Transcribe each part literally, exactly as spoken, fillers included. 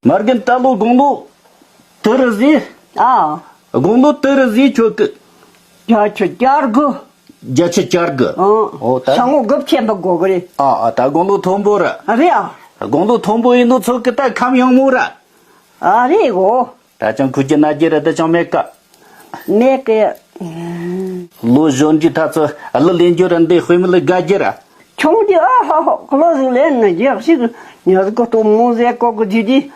མ་རྒན་ད་ལོ་དགུང་ལོ་དུ་རུ་ཟིག་ཨ། དགུང་ལོ་དུ་རུ་ཟིག་ཁྱོད་ཀྱི། བརྒྱད་ཅུ་གྱ་དགུ། བརྒྱད་ཅུ་གྱ་དགུ། ཨང་། ཨོ་ད། ས་ངོ་དགུ་བཅུ་ཆེན་པོ་དགོ་གི་རེད། ཨ་ཨ་ད་དགུང་ལོ་མཐོན་པོ་ར། ཨ་རེད་ཨ། དགུང་ལོ་མཐོན་པོ་ཡིན་ནོ་ཚོད་ཀྱི་ད་ཁམས་ཡངས་མོ་ར། ཨ་རེད་གོ། ད་ཅང་ཁུ་ཅི་ན་རྒྱུ་ར་ད་ཅང་མེད་ཀ་མེད་ཀི། ལོ་གཞོན་གྱི་ཐ་ཚོ་གླུ་ལེན་རྒྱུ་ར་འདི་དཔེ་མི་ལ་དགའ་རྒྱུ་ར། ཆུང་དུས་ཨ་ཧ་ཧ་གླུ་ཟིག་ལེན་ནི་རྒྱག་ཞིག་ཉོ་གི་སྟོང་མོ་ཟེ་ཀོ་གི་ཇི་དི།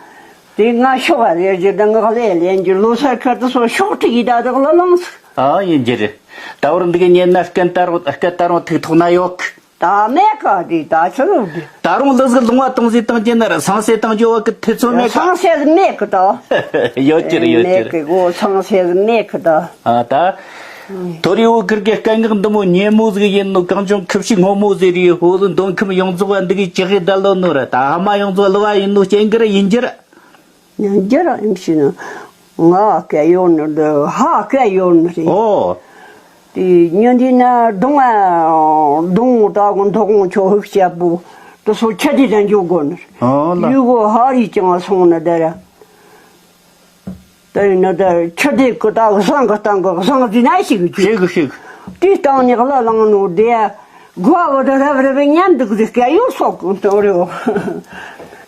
དེ་ང་ཤོག་ཨ་ལེ་རྒྱུ་ད་ང་ལེ་ལེན་རྒྱུ་ལོ་སར་ཁ་དུ་སོ་ཤོག་ཁྲི་ཡི་ད་དག་ལ་ལངས་སུ། ཨ་ཡིན་རྒྱུ་རེད། ད་བར་འདི་གི་ཉེ་ན་སྐད་ལྟར་སྐད་ལྟར་ཐུག་ཐུག་ན་ཡོད། ད་མེད་ཀ་དེ་ད་ཆུ་རུ་དེ། ད་རུང་ལུ་ཟིག་ལུང་བ་གཏོང་ཟིག་བཏང་རྒྱུ་ན་ར་སང་སེ་བཏང་རྒྱུ་བ་གི་ཐེ་ཚོམ་མེད་ཀ་སང་སེ་མེད་ཀི་ད། ཡོད་ཀྱི་རེད་ཡོད་ཀྱི་མེད་རེད། ཀི་གོ་སང་སེ་མེད་ཀི་ད། ཨ་ད། ཐོ་རི་བོ་ཁིར་གི་སྐད་ངག་འདི་མོ་སྙན་མོ་ཟིག་ཡིན་ནོ་གངས་ལྗོངས་ཁུ་བྱུག་སྔོན་མོ་ཟེར་རེད། ཧོ་ལུ་མདོ་ཁམས་ཡོངས་རྫོགས་བ་འདི་གི་ཅི་གི་ད་ལོ་ནོ་ར་ད་ཧ་མ་ཡོངས་རྫོགས་ལུ་བ་ཡིན་ནོ་སྐྱེན་གི་ར་ཡིན་རྒྱུ་ར། ཡང་རྒྱུ་ར་ཡིན་ཞིག་ན། ང་སྐད་ཡོད་ནི་འདི་ཧ་སྐད་ཡོད་ནི་རེད། ཨོ། དེ་ཉིན་དེ་ན་གདོང་ཨ་གདོང་ད་གོ་མཐོ་གོང་ཆོ་ཧུག་བྱས་པོ་དུ་སོ་ཆ་དེ་དང་འཇོག་དགོ་ནི་རེད། ཨོ་ལ། ཡུལ་གོ་ཧ་རི་ཅང་སོང་ནི་དེ་ར། དེ་ཡིན་ན་ད་ཆུ་དེ་ཀུ་ད་གི་བསང་གི་སྟེང་གི་བསང་དེ་ན་ཞིག་གི་ཞིག་གི་ཞིག་དེའི་སྟེང་ནས་གླ་བླངས་ནོ་དེ་དགོ་བ་དེ་རབ་རབ་ཉམས་འདུག་དེ་སྐད་ཡོད་སོག་གི་འདུག་རེད།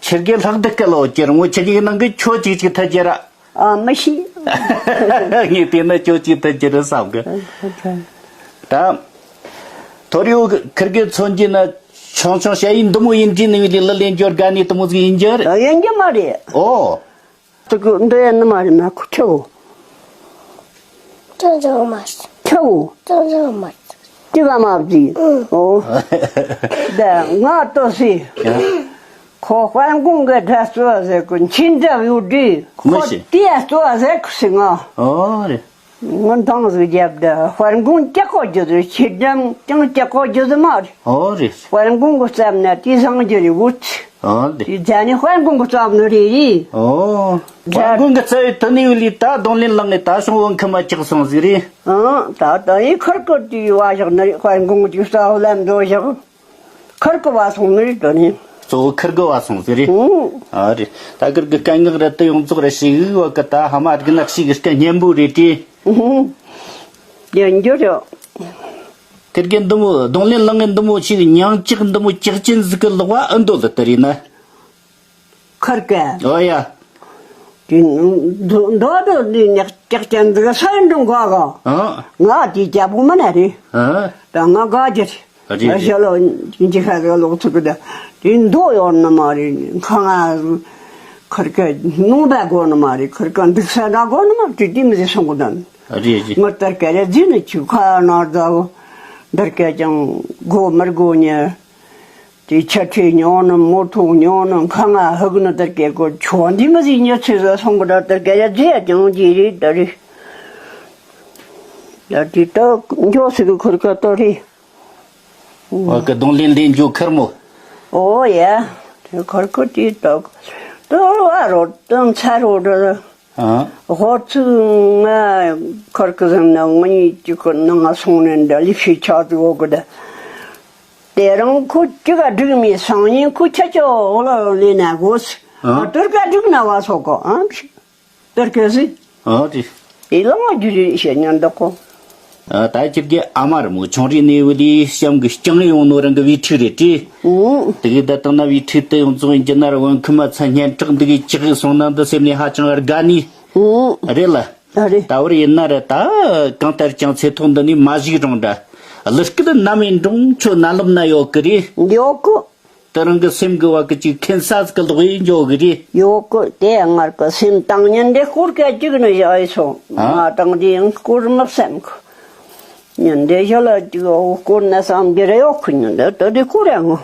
ཆེར་གེ་ལྷག་དེ་སྐད་ལོ་ཀྱེར་ངོ་ཆེར་གེ་ནང་གི་ཆོ་ཅིག་ཅིག་ཐ་ཅེ་ར། ཨ་མི་ཤི། ངས་དེ་ན་ཆོ་ཅིག་ཐ་ཅེ་ར་བསམ་གི། ད་ཐོ་རི་བོ་ཁིར་གེ་མཚོན་གྱི་ན་ཆུང་ཆུང་ཞ་ཡི་འདི་མོ་ཡིན་དྲིས་ནི་བི་ལི་ལ་ལེན་འབྱོར་དགའ་ནི་དུ་མོ་ཟིག་ཡིན་རྒྱུ་རེད། ཡིན་རྒྱུ་མ་རེད། ཨོ། དེ་གི་འདི་ཡང་ནི་མ་རེད་མ་ཁུ་ཁྱོ། ཅང་ཅང་མ་ཤི། ཁྱོ། ཅང་ཅང་མ་ཤི། ཅི་ག་མ་བཟི། ཨོ། ད་ང་ལྟོས་སི། ཁོ་དཔལ་མགོན་གི་དྲ་གཙོ་ཟེར་གི་མཆིན་འདྲ་ཡོད་དྲི། མི་ཁོ་ཤི། དེ་གཙོ་ཟེར་གི་སི་ང་། ཨོ་རེད། ངོ་མདངས་སུ་རྒྱབ་ད་དཔལ་མགོན་སྐྱ་ཀོ་རྒྱུ་དུ་ཁྱེད་རྒྱམ་ཀྱང་སྐྱ་ཀོ་རྒྱུ་དུ་མ་རེད། ཨོ་རེད། དཔལ་མགོན་གི་བརྩམས་ན་དེ་བཟང་རྒྱུ་རེད་བུ་ཚི། ཨོ་རེད། དེ་རྒྱ་ནི་དཔལ་མགོན་གི་བརྩམས་ནི་རེད་རེད། ཨོ། དཔལ་མགོན་གི་རྩ་བའི་དུ་ནི་བི་ལི་ད་གདོང་ལེན་ལངས་ནས་ད་སོང་བོ་ཁི་མ་ཅག་སོང་ཟིག་རེད། ཨང་ད་ད་ཡི་ཁར་ཀོ་དེ་བ་བཞག་ནི་རེད། དཔལ་མགོན་གི་རྩ་བ་ལམ་འགྲོ་བཞག་ཁར་ཀོ་བ་སོང་ནི་རེད་དོ་ནི། གཙོ་བོ་ཁིར་གི་བ་སོང་ཟེར་རེད། ཨང་། ཨ་རེད། ད་ཁིར་གི་སྐད་ངག་རེད་དུ་ཡོངས་རྫོགས་རེད་ཞིག་བ་གི་ད་ཧ་མ་རིག་ན་ཞིག་གི་སྐད་སྙན་པོ་རེད་དེ། ཨང་། ཡང་འགྱུར་ཡོད། ཁིར་གི་འདི་མོ་གདོང་ལེན་ལངས་ངན་འདི་མོ་ཞིག་མྱང་ཅིག་འདི་མོ་ཅག་ཅན་ཟིག་གི་ལོག་བ་ཨ་འདོད་ལ་དུ་རེད་ན། ཁར་ཀ། ཨོ་ཡ། དེ་འདོད་འདོད་འདི་ཉག་ཀྱག་ཅན་འདི་ག་ས་ཡིན་འགྲོ་ག་ག་ཨ། ང་དེ་རྒྱལ་པོ་མ་ན་རེད། ཨ། ད་ང་དགའ་རྒྱུ་རེད། ཨ་རེད་རེད། ང་ཞལ་ལོ་ཅིག་ཁ་ཟ་ལོག་ཚུགས་གི་ད། དེ་འདོད་ཡོད་ནི་མ་རེད། ཁ་ང་ཁར་ཀ་ནོངས་པ་དགོས་ནི་མ་རེད། ཁར་ཀ་འདུག་ས་ན་དགོས་ནི་མ་རེད། དེ་མི་ཟེར་སོང་གི་ད། ཨ་རེད་རེད། ང་ལྟར་ཀ་རེ་རྫི་ནི་ཆུ་ཁ་ན་ཟ་བོ། ལྟར་ཀ་ཀྱང་དགོས་མི་དགོས་ཉེ། དེ་ཆ་ཁྲི་ཉོ་ནི་མོ་ཐུག་ཉོ་ནི་ཁ་ང་ཧུག་ནི་དར་གེ་གོ་ཆོ་འདི་མི་ཟིག་ཉོ་ཚེ་ཟ་སོང་གི་ད་དར་གེ་ཡ་རྫི་ཡ་ཀྱང་རྫི་རེད་ད་རེད། ཡ་དེ་ད་འགྱོ་སི་གི་ཁུར་ཁ་ད་རེད། བ་གི་གདོང་ལེན་ལེན་འགྱོ་ཁར་མོ། ཨོ་ཡ། དེ་ཁར་ཁུ་དེ་ད་ད་བ་རོ་ད་མཚར་རོ་ད། ཨ། ཧོ་ཚུ་ང་ཁར་ཁུ་ཟམ་ན་ང་གཉིས་ཀྱི་ཁུ་ནང་ང་སོང་ནས་འདྲ་ལི་ཤི་ཆག་ཏུ་འོ་གི་ད། དེ་རིང་ཁོ་ཅི་ག་འགྲིག་མེད་སང་ཉིན་ཁོ་ཁྱེད་ཅོ་ལ་ལས་ན་དགོས། ཨ། ཨ་ཏུར་ག་འགྲིག་ན་བ་སོ་གོ་ཨ་ཏུར་ག་སི། ཨ་དེ། དེ་ལ་ང་རྒྱུ་རེ་བཤད་ཉན་འདུག་གོ་ཨ་ད་ཁྱེད་ཀྱི་ཨ་མ་ར་མོ་ཆུང་རིག་ནས་བུ་དེ་གཤམ་གི་རྐྱང་ཡོང་ནོ་རང་གི་བི་ཁྲི་རེད་དེ། ཨུ། དེ་གི་ད་དང་ན་བི་ཁྲི་དེ་ཡོངས་རྫོགས་ཡིན་གྱི་ན་ར་བོན་ཁུ་མ་ཚ་སྙན་གྲགས་འདི་གི་ཅི་གི་སོང་ན་འདི་སེམས་ནས་ཧ་ཅང་ར་དགའ་ནི། ཨུ། རེད་ལ། ཨ་རེད། ད་བར་ཡིན་ན་རེད་ད། གང་ལྟར་ཀྱང་ཚེ་ཐོག་འདི་ནས་མ་བཞུགས་རུང་འདྲ། གླུ་སྐད་ནམ་ཡིན་རུང་ཁྱོད་རྣ་ལམ་ན་ཡོད་གི་རེད། ཡོད་གི། དེ་རང་གི་སེམས་གི་བ་གི་ཅིག་ཁེན་ས་ཟིག་གི་ལོག་ཡིན་འཇོག་གི་རེད། ཡོད་གི། དེ་སྔར་གི་སེམས་བཏང་ཉིན་འདི་སྐོར་སྐད་ཅིག་ནི་བཞག་ཡི་སོང་། ཨ། ང་བཏང་དེ་ཡང་སྐོར་མི་བསམ་གི། ཉིན་འདི་ཞོ་ལ་ཅིག་འོ་སྐོར་ན་བསམ་གི་རེ་ཡོད་གི། ཉིན་འདི་ད་དེ་སྐོར་ཡང་ངོ་།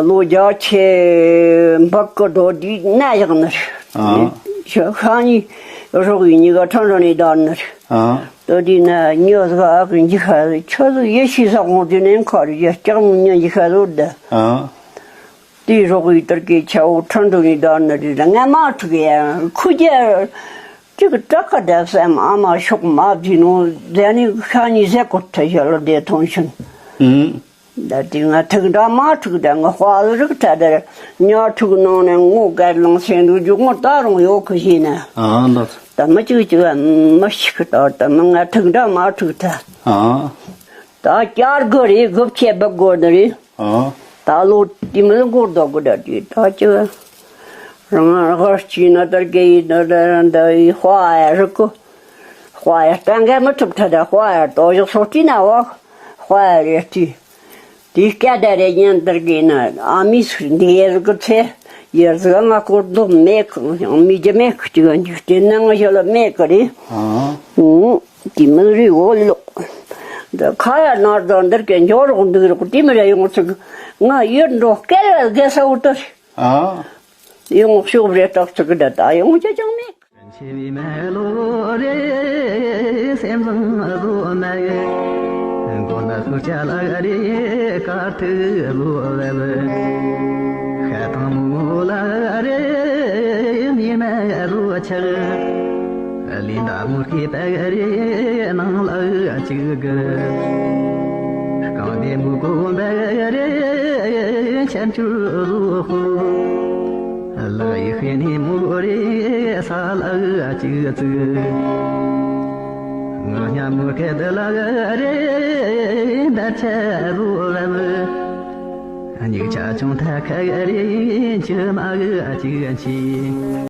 ལོ་རྒྱ་ཆེ་འབག་གི་རྡོ་དེ་ན་ཡག་ནི་རེད། ཨ། ཤ་ཁ་ནི་རོགས་ཡིན་ཉི་ག་ཁྲང་རོ་ནི་ད་ནི་རེད། ཨ། ད་དེ་ན་ཉོ་ཟ་ཨ་གི་འཇིག་ཁ་ཆོ་ཟུ་ཡེ་ཤི་ས་ཁོང་དེ་ནས་ཁ་རི་ཡ་ལྕགས་མོ་ཉོ་འཇིག་ཁ་ཟོ་ད། ཨ། དེ་རོགས་ཡི་ཏར་གི་ཆ་འོ་ཁྲང་རོ་ནི་ད་ནི་རེད། ང་མ་ཐུག་ཡ་ཁུ་རྒྱ་ཅིག་སྐྲག་ག་ད་བསམ། ཨ་མ་ཤོག་མ་བྱིན་ནོ་ཟ་ནི་ཁ་ནི་ཟེ་ཀོ་ཐ་ཞལ་ལ་དེ་ཐོང་ཤིན། ཨུ། ད་དེ་ང་ཐུག་འདྲ་མ་ཐུག་ད་ང་དཔའ་རིག་ཐ་དར་ཉ་ཐུག་ནང་ནས་ངོ་གར་ལང་སེང་འདུག་རྒྱུ་ངོ་ད་རུང་ཡོད་གི་ཞེ་ན། ཨ་ལགས། ད་མི་གཅིག་གཅིག་མི་ཤིག་ད་ད་མི་ང་ཐུག་འདྲ་མ་ཐུག་ཐ། ཨ། ད་བསྐྱར་དགོས་རེད། དགུ་བཅུ་བུད་དགོས་ནི་རེད། ཨ། ད་ལོ་དེ་མི་འགོར་དོ་གི་ད་དེ་ད་ཅི། རང་ཧར་སྐྱིད་ན་དར་གེ་ཡིན་ན་ད་འདི་ཡི་དཔའ་ཡ་རིག་གོ། དཔའ་ཡ་གཏན་འཁེལ་མི་ཐུབ་ཐ་ད་དཔའ་ཡ་ཏོ་ཞོག་སོ་ཏི་ན་བ། དཔའ་ཡ་རེ་ཏི། དེ་སྐད་ད་རེ་ཉན་དར་གེ་ན་ཨ་མི་སུ་འདི་ཡེ་རིག་གི་ཚེ། ཡེ་རིག་ང་སྐོར་དུ་མེད་གི་ཡང་མི་རྒྱུ་མེད་གི་ཅི་ག་འཇིག་རྟེན་ན་ང་ཞོ་ལ་མེད་གི་རེད། ཨ། དེ་མི་རིག་འོ་ལོག་ད་ཁ་ཡ་ནར་ད་འདིར་གེ་འཇོག་རོགས་འདུག་རོགས་དེ་མི་རེ་ཡོང་ཚིག་ང་ཡོད་འགྲོ་སྐལ་བ་དགེ་ས་འུ་ཏོ། ཨ། ཡོང་ཤོག་རེ་ཏག་ཚིག་ད་ད་ཡོང་ཅི་ཅང་མེད། ཆེ་བའི་མེ་ལོ་རེ་སེམས་བཟང་བཟོ་མེད། མགོ་ན་ལྷུ་བྱ་ལ་རེ་དཀར་ཐུག་བློ་བབ། ཤ་ཐང་མོ་ལ་རེ་མི་མེ་རུ་ཆག་ལི་འདབ་མོ་སྐྱེས་པ་རེ་ནང་ལ་ཅིག་གི། རྐང་པའི་མུ་གོ་འབའ་རེ་ཆར་ཆུ་རུ་ཧུ། ལག་ཡིག་ཤེས་ནི་མུ་གོ་རེ་ས་ལ་ཅིག་ཙིག་ང་ཉ་མུ་ཁེ་དེ་ལ་རེ་འདར་ཆ་རུ་བབ། སྙིགས་ཆ་ཆུང་ཐ་ཁ་རེ་ཆུ་མ་གི་ཅིག་ཅིག